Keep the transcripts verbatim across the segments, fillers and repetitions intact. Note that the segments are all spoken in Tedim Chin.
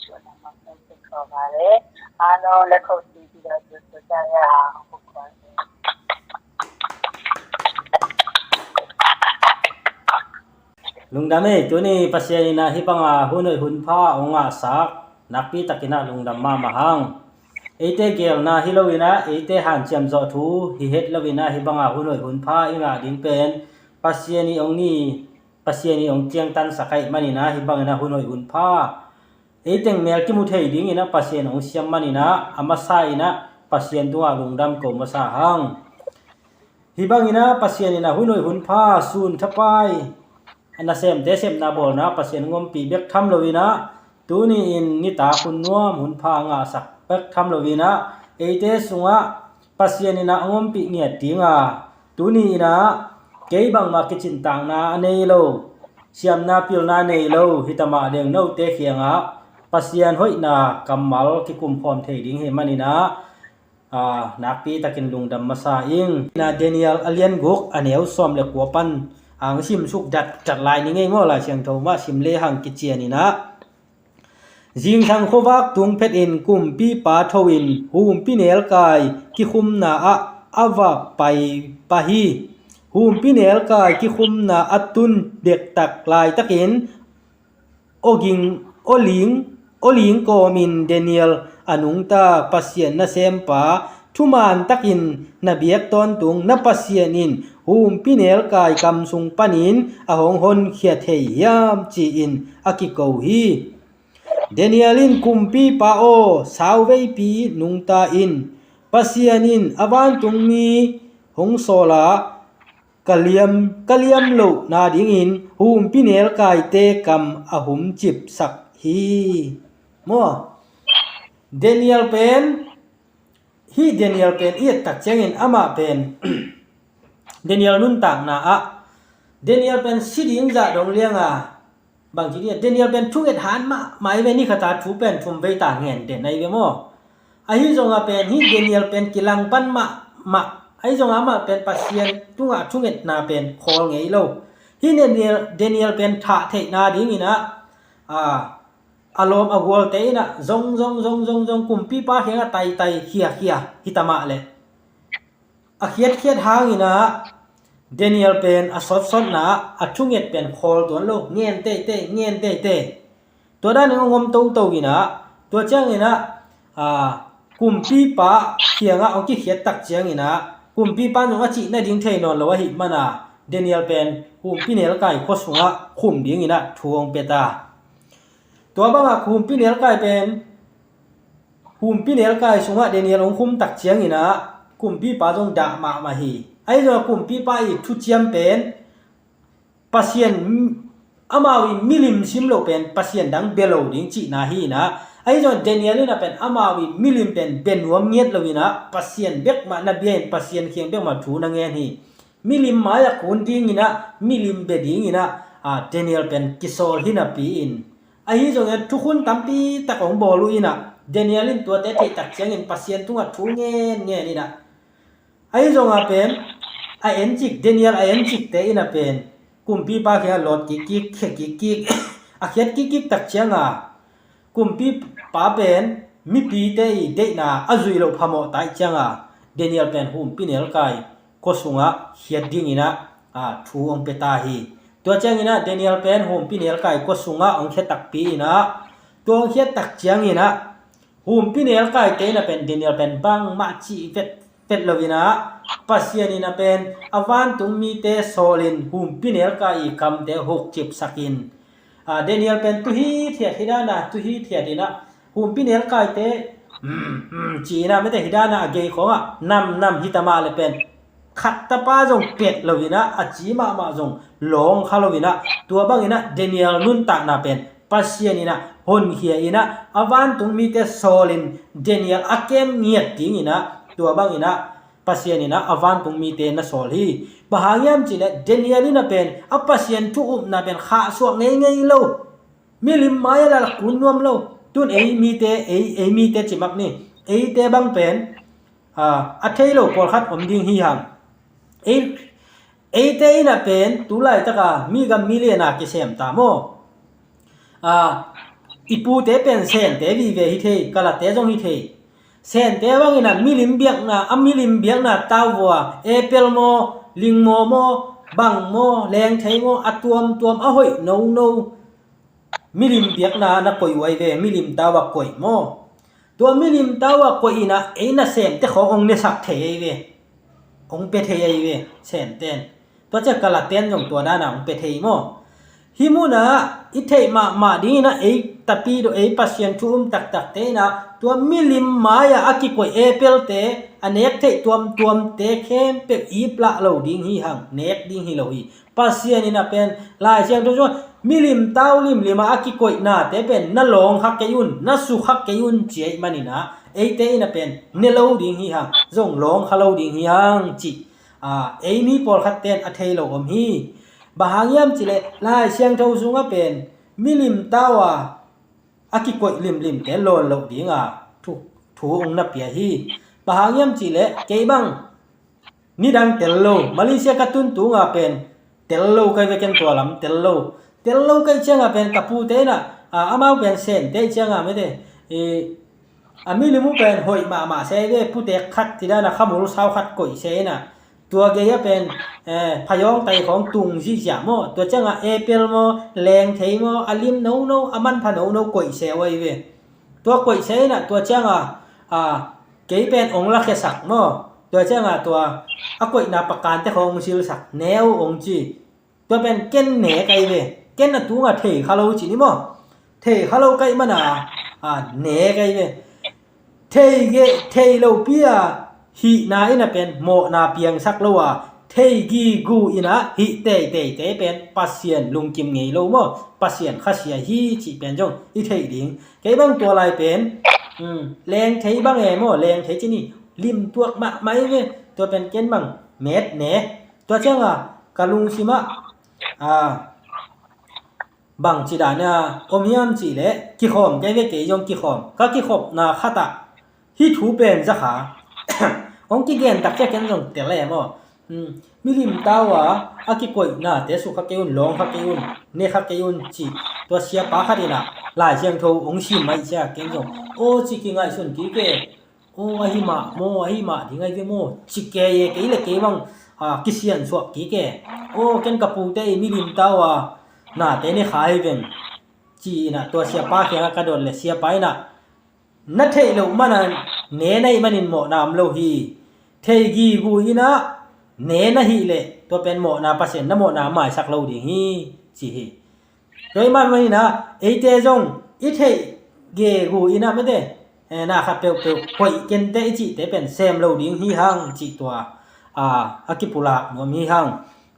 ရှိတာမှ ပြောဖြစ်ခေါ်ပါတယ်။ အားလုံးလက်ခုပ်တီးပြီးတော့ ကြိုဆိုကြရအောင်။ ဟုတ်ကဲ့။ Lungdam ei, tuni Pasian in ah hih banga hun hoih hun pha hong ngahsak nakpi takin ah lungdam mahmah hang. Eite geelna hi loin ah, eite hanciam zawh thu hi het loin ah, hih banga hun hoih hun pha i ngah ding pen Pasian i hong ni, Pasian i hong ciangtansak ahih manin ah, hih bangin ah hun hoih hun pha ei teng mel kimu thei dingin ah Pasian hong siam manin ah, a masa in ah Pasian tungah lungdam ko masa hang. Hih bangin ah Pasian in ah hun hoih hun pha, sun thapai, a nasemte sepna bawlna Pasian hong ompih bek tham loin ah, tuni-in nitak hun nuam hun pha ngahsak bek tham loin ah, eite sungah Pasian in ah hong ompih ngiat ding a, tuni in ah kei bangmah kicintakna a nei lo, siamna pilna nei lo hi ta mah deng, note kiangah Pasian hoihna kammal kikum khawm thei ding hi manin ah, aa, nakpi takin lungdam masa ing. Na Daniel a lian guk, a neu sawm le kua pan ang sim suk dat, dat lai ni ngei maw, Lai Siangtho mah sim lehang kician in ah. Zingsang khuavak tung phetin kumpipa tho in humpi nelkai kikhumna ah a va pai pah hi. Humpi nelkai kikhumna a tun dektak laitakin, aw ging, aw ling, aw ling kawmin Daniel a nungta Pasian nasempa, thuman takin na biak tawntung na Pasian in humpi nelkai kam sung panin a hong honkhia thei hiam, ci-in a kiko hi. Daniel in, kumpipa aw, sauveipi nungta in, Pasian in a vantungmi hong sawl a, ka liam, ka liam lohna dingin humpi nelkaite kam a humcipsak hi. Maw? Daniel pen, hih Daniel pen i et tak ciangin amah pen Daniel nuntakna ah, Daniel pen si ding zah dong lianga, bangci ding, Daniel pen thunget han mahmah i ve, ni khata thu pen thum vei ta ngen den a i ve maw? Ahi zongah pen hih Daniel pen kilang pan mahmah. Ahi zongah amah pen Pasian tungah thungetna pen khawl ngei lo. Hih Daniel, Daniel pen thah theihna dingin ah, a, a lawm a gualte in ah zong, zong, zong, zong, zong kumpipa kiangah taitai, khiakhia hi ta mah leh, a khiatkhiat hangin ah Daniel pen a sotsotna ah a thunget pen khawl tuan lo, ngen teitei, ngen teitei. Tua danin hong om toto in ah, tua ciangin ah, aa, kumpipa kiangah hong kikhiat tak ciangin ah, kumpipa in zong a cih nading thei nawn lo ahih manin ah, Daniel pen humpi nelkai khua sungah khum dingin ah thu hong pia ta. Tua bangah humpi nelkai pen, humpi nelkai sungah Daniel hong khum tak ciangin ah kumpipa zong dah mahmah hi. Ahi zongah kumpipa i thuciam pen Pasian, amau i milim sim lo pen Pasian dang bia lo ding cihna hi in ah. Ahi zongah Daniel in ah pen amau i milim pen bia nuam ngiat lo in ah, Pasian bekmah na bia in, Pasian kiang bekmah thu na ngen hi. Milim mai-ah kun dingin ah, milim bia dingin ah, a, Daniel pen kisawl hi napi-in, ahi zongin thukhun tampi tak hong bawl uh in ah, Daniel in tuate theih tak ciangin Pasian tungah thu ngen ngen in ah, ahi zongah pen a encik, Daniel a encikte in ah pen kumpipa kiangah lawt kikkik, khia kikkik, a khiat kikkik tak ciangah, kumpipa pen mipite i deihna a zui loh phamawh ta ih cianga, Daniel pen humpi nelkai khua sungah khiat dingin ah, a, thu hong pia ta hi. Tua ciangin ah Daniel pen humpi nelkai khua sungah hong khia takpi in ah, tua hong khiat tak ciangin ah, humpi nelkaite in ah pen Daniel pen bangmah cih vet vet lo in ah, Pasian in ah pen a vantung mite sawlin humpi nelkai i kamte hukcipsak in, a, Daniel pen tu hithiat, hih dan a tu hithiat in ah, humpi nelkaite, um, um, ci in ah, mite hih dan a a gei khawngah nam nam hi ta mah leh pen khat tapa zong pet lo in ah, a ci mahmah zong lawng kha lo in ah, tua bangin ah Daniel nuntakna pen Pasian in ah honkhia in ah, a vantung mite sawlin Daniel a kem ngiat dingin ah, tua bangin ah Pasian in ah a vantung mite na sawl hi. Bang hang hiam cih leh Daniel in ah pen a Pasian thu upna pen khahsuah ngeingei lo. Milim mai-ah la kun nuam lo. Tun ei mite, ei, ei mite ci mak ni. Eite bang pen, a, a thei lo pawlkhat om ding hi hang. Ei, eite in ah pen tu laitaka mi gam mi lian a kisem ta maw? A, i pute pen Sente vive hi thei, Kalate zong hi thei. Sente bangin a milim biakna, a milim biakna tau vua, apple maw, lingmaw maw, bang maw, lengthei maw, a tuamtuam a hoih nono milim biakna na koih uh ahi ve, milim tau a koih maw. Tua milim tau a koih in a ei nasemte khawng hong nesak thei ahi ve, hong pia thei ahi ve Senten. Tua ciang Kalaten zong tua dan a hong pia thei maw. Hih munah i theih mahmah dingin a ei tapidaw, ei Pasian thu um taktakte in a tua milim mai-ah a kikoih apple-te, a nek theih tuamtuamte khempeuh ip lah lo ding hi hang, nek ding hi lo hi. Pasian in a pen Lai Siangtho sungah milim tau limlim ah a kikoihnate pen na lawng kha kei un, na su kha kei un ci ahih manin a eite in a pen ne lo ding hi hang, zong lawng kha lo ding hi hang cih, a, ei mi pawlkhatte in a thei lo om hi. Bang hang hiam cih leh Lai Siangtho sungah pen milim tau a a kikoih limlimte lawn loh dinga thu, thu hong na pia hi. Bang hang hiam cih leh kei bang nidang tel lo, Malaysia ka tun tunga pen tel lo ka hi ve, ken tua lam tel lo. Tel lo ka hih cianga pen ka pute in a, a, amau pen Sente cianga mete, e, a milim uh pen hoih mahmah se ve, putek khat ci dan a khamul sau khat koih se in a, tua gei a pen, eh, phayawng tai khawng tung zihziah maw, tua cianga apple maw, lengthei maw, a lim nono, a manpha nono koih se uh ahi ve. Tua koih se in a, tua cianga, a, kei pen hong lakhiasak maw, tua cianga tua a koihna pakante khawng hong silsak, ne uh hong ci. Tua pen ken ne ka hi ve, ken a tunga thei kha lo ci ni maw. Thei kha lo ka hih mana, a, ne ka hi ve. Thei geh, thei lopi a hihna in a pen mawhna piangsak lo a, thei gigu in a hih teiteite pen Pasian lungkim ngei lo maw, Pasian khasia hi cih pen zong i theih ding. Kei bang tua lai pen, um, lengthei bang e maw, lengthei ci ni, limtuak mahmah hi ve. Tua pen ken bang met ne. Tua cianga ka lungsimah, a, bang ci dan a om hiam cih leh kikhawm kei ve, kei zong kikhawm. Ka kikhopna khatah hih thu pen za kha. Hong kigen tak ciang ken zong tel e maw. Hmm. Milim tau a, a kikoihnate su kha kei un, lawng kha kei un, ne kha kei un cih tua siapa khat in a Lai Siangtho hong sim ahih ciang ken zong aw ci kingaihsun kik e. Aw, ahi mah maw, ahi mah ding ahi ve maw, ci kei e, kei le kei bang, a, kisiansuah kik e. Aw, ken ka pute i milim tau a nate ne kha hi veng, ci in a tua siapa kiangah ka dot leh siapa in a, na theih loh mana ne na hih manin mawhna om lo hi. Thei gigu in a ne na hih leh tua pen mawhna, Pasian na mawhna maisak lo ding hi, ci hi. Tua ahih manin a eite zong i theih gigu in a mete, eh, na khat peuhpeuh hoih kente i cihte pen sem lo ding hi hang cih tua, a, a kipulak nuam hi hang.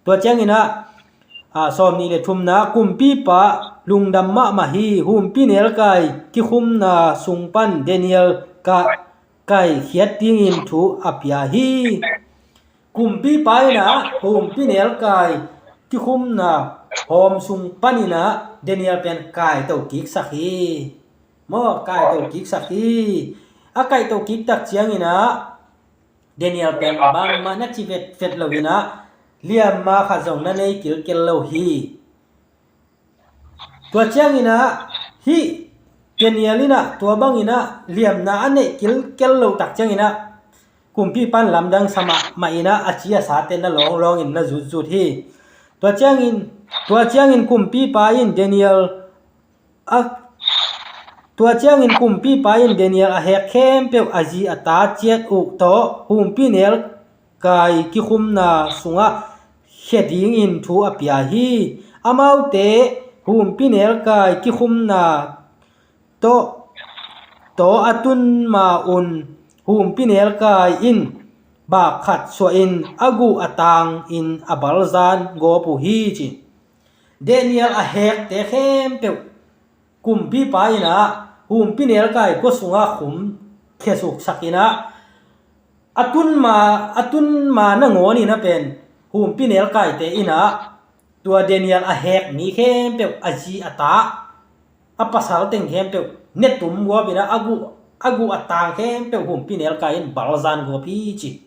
Tua ciangin a, a, sawmnih le thumna, kumpipa lungdam mahmah hi, humpi nelkai kikhumna sung pan Daniel ka kaikhiat dingin thu a pia hi. Kumpipa in a humpi nelkai kikhumna hawm sung panin a Daniel pen kaito kiksak hi. Maw, kaito kiksak hi. A kaito kik tak ciangin a Daniel pen bangmah na ci vetvet lo in a, liamma khat zong na nei kilkel lo hi. Tua ciangin a, hih Daniel in a tua bangin a liamna a neih kilkel lo tak ciangin a, kumpipa in lamdang sa mahmah in a, a ci a sate na lawnglawng in na zutzut hi. Tua ciangin, tua ciangin kumpipa in Daniel a, tua ciangin kumpipa in Daniel a hek khempeuh a zi a ta ciat uh tawh humpi nelkai kikhumna sungah khia dingin thu a pia hi. Amaute humpi nelkai kikhumna tawh, tawh a tun ma un humpi nelkai in bak khat suahin a guh a tangin a balzan gawp uh hi, ci. Daniel a hekte khempeuh kumpipa in a humpi nelkai kua sungah khum khiasuksak in a, a tun ma, a tun ma nangawn in a pen humpi nelkaite in a tua Daniel a hek mi khempeuh, a zi a ta, a pasal teng khempeuh ne tum gawp in a, a guh, a guh a tang khempeuh humpi nelkai in balzan gawp hi, ci.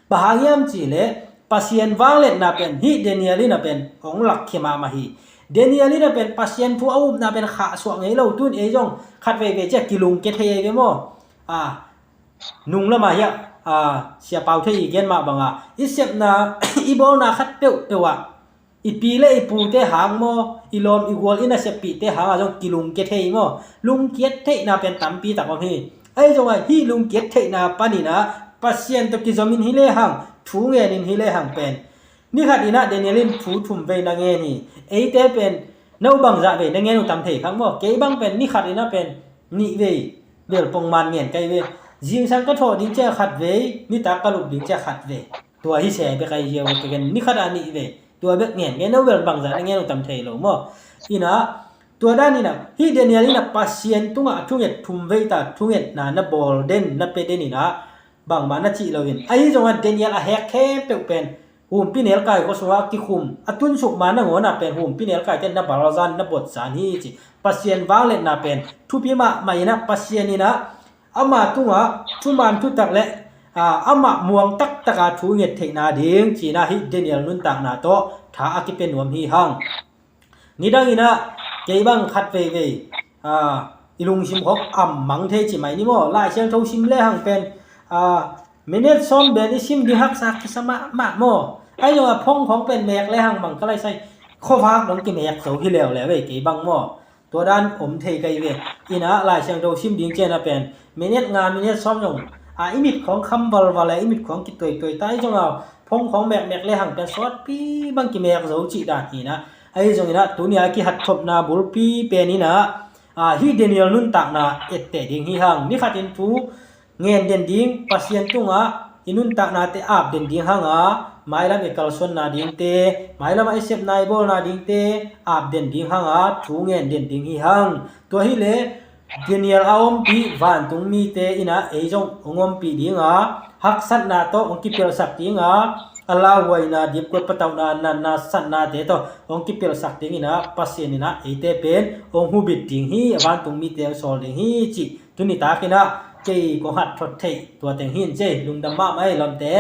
Bang hang hiam cih leh Pasian vangliatna pen hih Daniel in a pen hong lakkhia mahmah hi. Daniel in a pen Pasian thu a upna pen khahsuah ngei lo, tun ei zong khat veivei ciah kilungkia thei ei ve maw? A, nung lamah hiah, a, Sia Pau Thei i gen mah bangah i sepna i bawlna khat peuhpeuh ah i pi le i pute hang maw, i lawm i gual i naseppihte hangah zong kilungkia thei maw? Lungkiat theihna pen tampi tak om hi. Ahi zongah hih lungkiat theihna paninah Pasian tawh kizomin hi lehang, thu ngenin hi lehang pen, ni khat inah Daniel in thu thum vei na ngen hi. Eite pen no bangzah vei na ngen uh tam thei khang maw? Kei bang pen ni khat inah pen nih vei bel pongman ngen kai ve. Zingsang ka thawh ding ciah khat vei, nitak ka lup ding ciah khat vei. Tua hi se bek ahi ziau ka gen, ni khat a nih vei. Tua bek ngen ngen, no bel bangzah na ngen uh tam thei lo maw? Inah tua dan inah hih Daniel inah Pasian tungah a thunget thum vei ta thungetna na bawl den, na pe den inah bangmah na cih loin, ahi zongah Daniel a hek khempeuh pen humpi nelkai khua sungah kikhum, a tunsuk ma nangawnah pen humpi nelkaite na balzan, na botzan hi ci. Pasian vangliatna pen thupi mahmah inah Pasian inah ama tungah thuman thutak le, a, amah muang taktaka thu nget theihna ding cinah hih Daniel nuntakna tawh tha a kipia nuam hi hang. Nidang inah kei bang khat veivei, a, i lungsim khawng am mang thei ci mai ni maw? Lai Siangtho sim lehang pen, a, minute sawm bel i sim ding haksa kisa mahmah maw? Ahi zongah phone khawng pen mek lehang bang ka laisai, khuavak dong kimek zo hi leuleu ei kei bang maw? Tua dan om thei kai ve. Inah Lai Siangtho sim ding cianah pen minute nga, minute sawm zong, a, i mit khawng kham valval e, i mit khawng kituaituai ta, ahi zongah phone khawng mekmek lehang pen sawtpi bang kimek zo cih dan hinah. Ahi zonginah tunia kihatthopna bulpi pen inah, a, hih Daniel nuntakna etteh ding hi hang. Ni khatin thu ngen den ding, Pasian tungah i nuntaknate ap den ding hanga, mailam i kalsuanna dingte, mailamah i sepna i bawlna dingte ap den ding hanga thu ngen den ding hi hang. Tua hileh Daniel a ompih vantung mite inah ei zong hong ompih dinga, haksatna tawh hong kipelsak dinga, a lauhuaina, dipkuat patauhna, natna satnate tawh hong kipelsak dinginah Pasian inah eite pen hong hubit ding hi, a vantung mite hong sawl ding hi cih tuni takinah kei kong hatthot theih tua teng hi in cei. Lungdam mahmah ei lawmte.